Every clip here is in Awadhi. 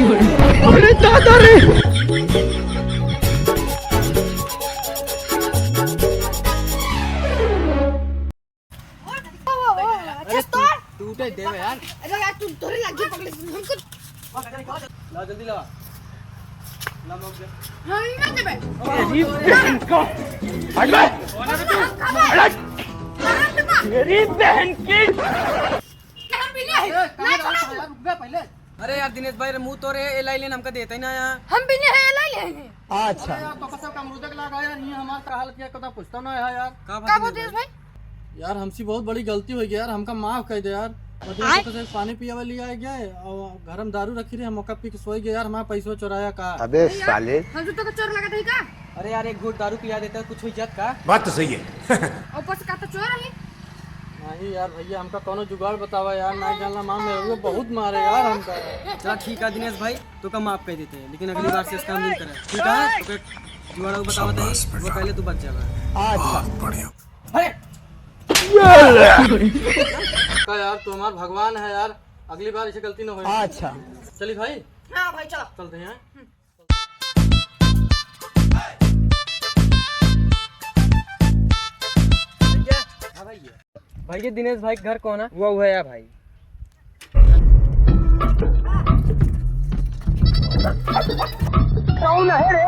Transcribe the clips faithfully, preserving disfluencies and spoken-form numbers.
अरे दादा रे। ओ, ओ, ओ, अच्छा, अरे, तू, तोड़। टूटे देवे यार। अरे यार, तू थोड़ी लगी पकड़, हमको। ला, जल्दी ला। ला, मौके। हम ना देबे। अरे, बहन का। हट बे। हम खाबे। हट। हम खाबे। मेरी बहन की। हम भी नहीं। ए, कहाँ ना जा रहा है यार? रुक बे पहले। अरे यार दिनेश भाई, रे मुँह तोरे, ए लाई लेन हमका देता ही ना यार। हम भी नहीं है, ए लाई लेन। अच्छा। अरे यार, तो कसम का मुर्दे के लागा यार, ये हमार का हाल किया, कदा पूछता ना है यार। का का बात बोलते है हैं भाई? यार, हमसे बहुत बड़ी गलती हो गई यार, हमका माफ कर दे यार। मतलब, आय? तो कसम पानी पियावे लिया गया है और घर में दारू रखी रही, हम ओका पी के सोई गए यार, हमारा पैसवा चोराया का। अबे नहीं यार, साले। हम तो तोका चोर लगत है का? अरे यार, एक घूंट दारू पिया देता, कुछ हो जात का? बात तो सही है। ऊपर से का तो चोर है। नहीं यार भैया, हमका कौनो जुगाड़ बतावा यार, नहीं जानला माँ मेरे को बहुत मारे यार हमका। चला ठीक है दिनेश भाई, तोका माफ कर देते हैं, लेकिन अगली बार से इस काम नहीं करे, ठीक है? तोके जुगाड़ बतावा शाबाश नहीं, वो बेटा। पहले तू बच जावा। अच्छा। बहुत बढ़िया। अरे! का यार, तू हमार भगवान है यार, अगली बार ऐसी गलती ना होए। अच्छा। चली भाई। हाँ भाई, चलो। चलते हैं। भैया, हाँ भैया। भैया, दिनेश भाई के घर कौन है? वो, वो है भाई। कौन है रे?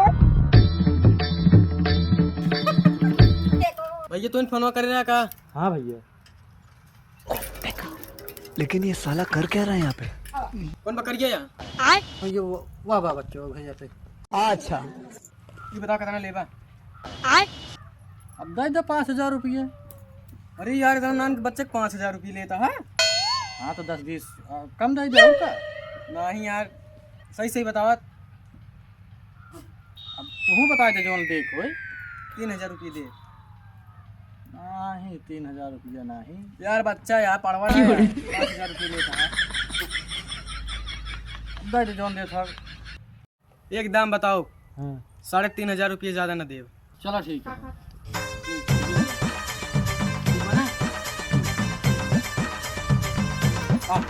भैया, तू फोनवा करे रहा का? हाँ भैया। लेकिन ये साला कर क्या रहा है यहाँ पे? कौन पकड़ गया यहाँ? ये वो, वाह, वाह, बच्चों, भैया पे। अच्छा। ये बता, कितना लेबा? अब दे दो पाँच हजार रुपये। अरे यार, इतना नान के बच्चे के पाँच हजार रुपये लेता है? हाँ, तो दस बीस, आ, कम दे दो, और का? नहीं यार, सही सही बतावा। अब तू बता दे, जौन देख होई। तीन हजार रुपये दे। नहीं, तीन हजार रुपया नहीं। यार, बच्चा यार, पढ़वा ना यार। पाँच हजार रुपये लेता है। दे दे, जौन दे था। एक दाम बताओ। हाँ। साढ़े तीन हजार रुपये ज्यादा ना देव। चलो, ठीक है। हाँ।